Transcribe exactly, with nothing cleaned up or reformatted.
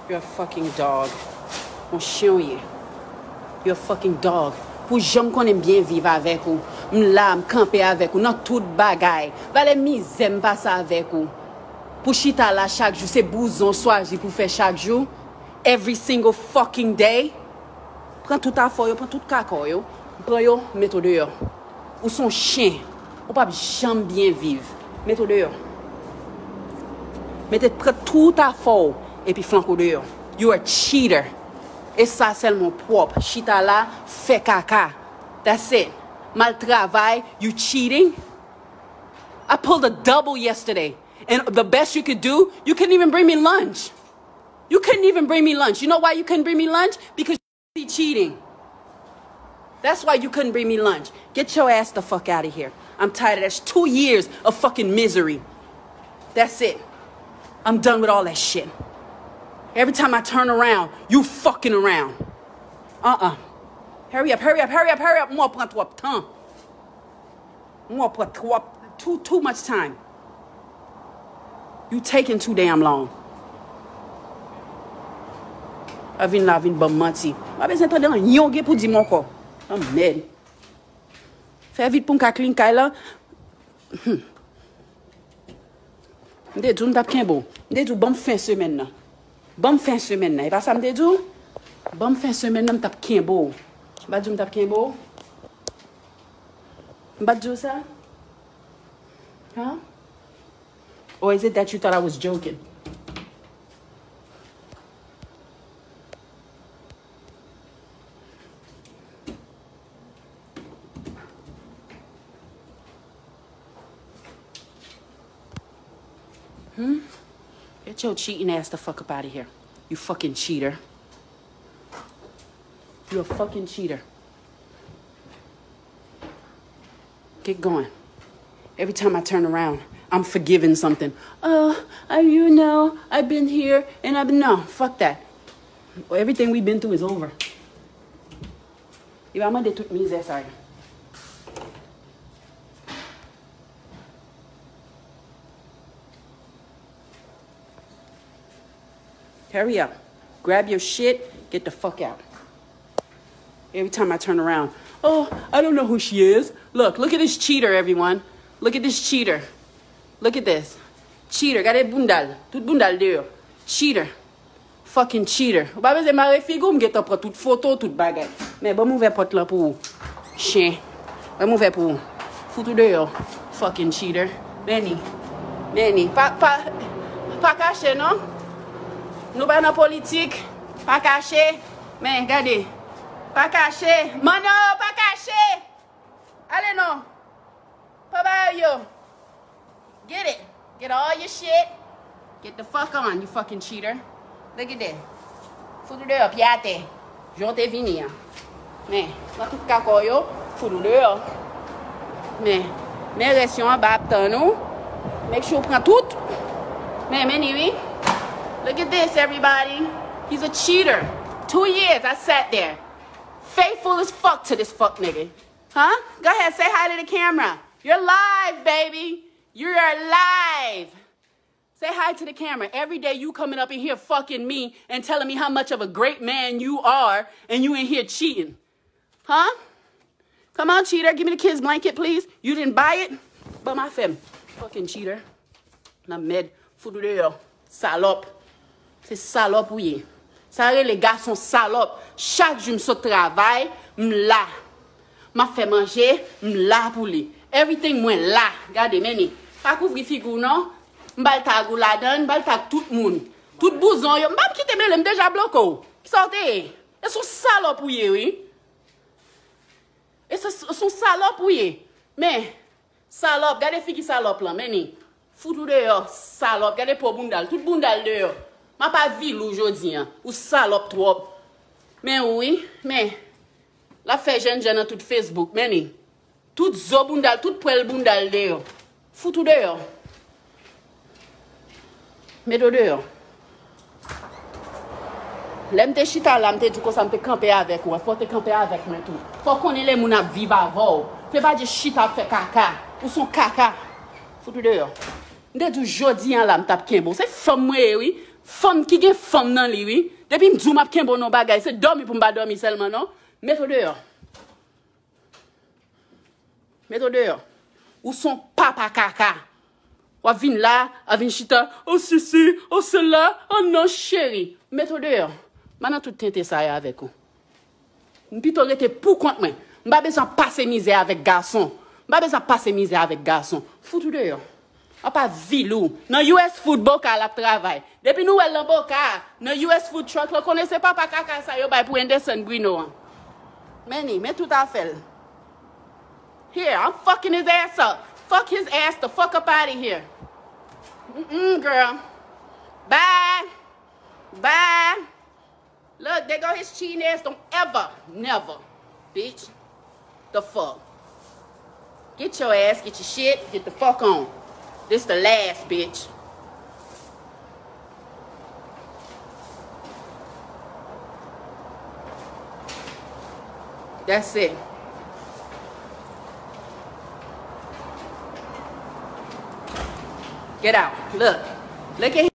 You're a fucking dog. Yon chen w ye. You're a fucking dog. Pou jan m konnen m byen viv avèk ou, m la, m kanpe avèk ou nan tout bagay. Vale mizè m pase avèk ou. Pou chita la chak jou, se bouzon swazi pou fè chak jou. Every single fucking day. Pran tout afè w yo, pran tout kaka w yo. Pran yo, mete w deyò. Ou se yon chen. Ou p ap janm byen viv. Mete w deyò. Mete, pran tout afè w epi flanke w deyò. You are a cheater. E sa sèlman w pwòp. Chita la, fè kaka. That's it. M al travay, you cheating? I pulled a double yesterday. And the best you could do, you couldn't even bring me lunch. You couldn't even bring me lunch. You know why you couldn't bring me lunch? Because you cheating. That's why you couldn't bring me lunch. Get your ass the fuck out of here. I'm tired of that. That's two years of fucking misery. That's it. I'm done with all that shit. Every time I turn around, you fucking around. Uh-uh. Hurry up, hurry up, hurry up, hurry up. Mwen pran twòp tan. Mwen pran twòp, too, too much time. You taking too damn long. A vin la, vin ban m manti. M pa bezwen tande anyen w gen pou di m ankò. Anmèd. Fè vit pou m ka clean kay la. Hmm. M te di w m t ap kenbe w. M te di w ban m fen semèn nan. Ban m fen semèn nan. E pa sa m te di w? Ban m fen semèn nan, m t ap kenbe w. M pa di w m t ap kenbe w? M pa t di w sa? Huh? Or is it that you thought I was joking? Hmm? Get your cheating ass the fuck up out of here. You fucking cheater. You a fucking cheater. Get going. Every time I turn around, I'm forgiving something. Oh, I, you know, I've been here and I've been, no, fuck that. Everything we've been through is over. Li pa mande tout mizè sa yo. Hurry up. Grab your shit, get the fuck out. Every time I turn around, oh, I don't know who she is. Look, look at this cheater, everyone. Look at this cheater. Look at this. Cheater, gade bounda l. Tout bounda l deyò. Cheater. Fucking cheater. Ou pa bezwen mare figi w, m gentan pran tout foto, tout bagay. Men ban m ouvè pòt lan pou ou. Chen. Ban m ouvè pou ou. Fout ou deyò. Fucking cheater. Men ni. Men ni. Pa, pa, pa kache non. Nou pa nan politik. Pa kache. Men gade. Pa kache. Manno, pa kache. Ale non. Pa ba yo. Get it. Get all your shit. Get the fuck on, you fucking cheater. Look at that. Fout ou deyò, pye atè. Jan w te vini an. Men, pran tout kaka w yo, fout ou deyò. Men, men rès yo anba ap tann ou. Make sure w pran tout. Men, men ni wi. Look at this, everybody. He's a cheater. Two years I sat there. Faithful as fuck to this fuck nigga. Huh? Go ahead, say hi to the camera. You're live, baby. You are live. Say hi to the camera. Every day you coming up in here fucking me and telling me how much of a great man you are and you in here cheating. Huh? Come on, cheater. Give me the kids blanket, please. You didn't buy it? Ban m afè m. Fucking cheater. Nan mèd. Fout ou deyò. Salòp. Se salòp ou ye. Sa rele gason salòp. Chak jou m sot travay, m la. M ap fè manje, m la pou li. Everything mwen la. Gade, men ni. Pa kouvri figi w non. M ba l tag ou ladan, m ba l tag tout moun. Tout bouzon yo. M p ap kite mele, m deja bloke w. Kisa w te ye? E se yon salòp ou ye, wi. E se, se yon salòp ou ye. Men, salòp, gade figi salòp lan, men ni. Fout ou deyò, salòp. Gade po bounda l, tout bounda l deyò. M ap avili w jodi an. Ou salòp twòp. Men wi, men. L ap fè jènjan nan tout Facebook, men ni. Tout zo bounda l, tout pwèl bounda l deyò. Fout ou deyò. Mete w deyò. Lè m te chita la, m te di w konsa, m te kanpe avèk ou. Fò w te kanpe avèk mwen tou. Fò w konnen lè moun ap viv avè w. Se pa jis chita ap fè kaka. Ou se yon kaka. Fout ou deyò. M te di w jodi an la, m t ap kenbe w. Se fanm mwen ye, wi. Fanm ki gen fanm nan li, wi. Depi m di w m ap kenbe w nan bagay, se dòmi pou m pa dòmi sèlman, non. Mete w deyò. Mete w deyò. Ou se yon papa kaka. W ap vin la, ap vin chita, oh sisi, oh sela, oh non, cheri. Mete w deyò. M pa nan tout tenten sa yo avèk ou. M pito rete pou kont mwen. M pa bezwen pase mizè avèk gason. M pa bezwen pase mizè avèk gason. Fout ou deyò. Apa vil ou. Nan U S Food Boca l ap travay. Depi nou wè l nan Boca, nan U S Food Truck la, konnen se papa kaka sa yo bay pou Anderson Bruno an. Men ni, men tout afè l. Here, I'm fucking his ass up. Fuck his ass the fuck up out of here. Mm-mm, girl. Bye. Bye. Look, there go his cheating ass. Don't ever, never, bitch. The fuck. Get your ass, get your shit, get the fuck on. This the last, bitch. That's it. Get out. Look. Look at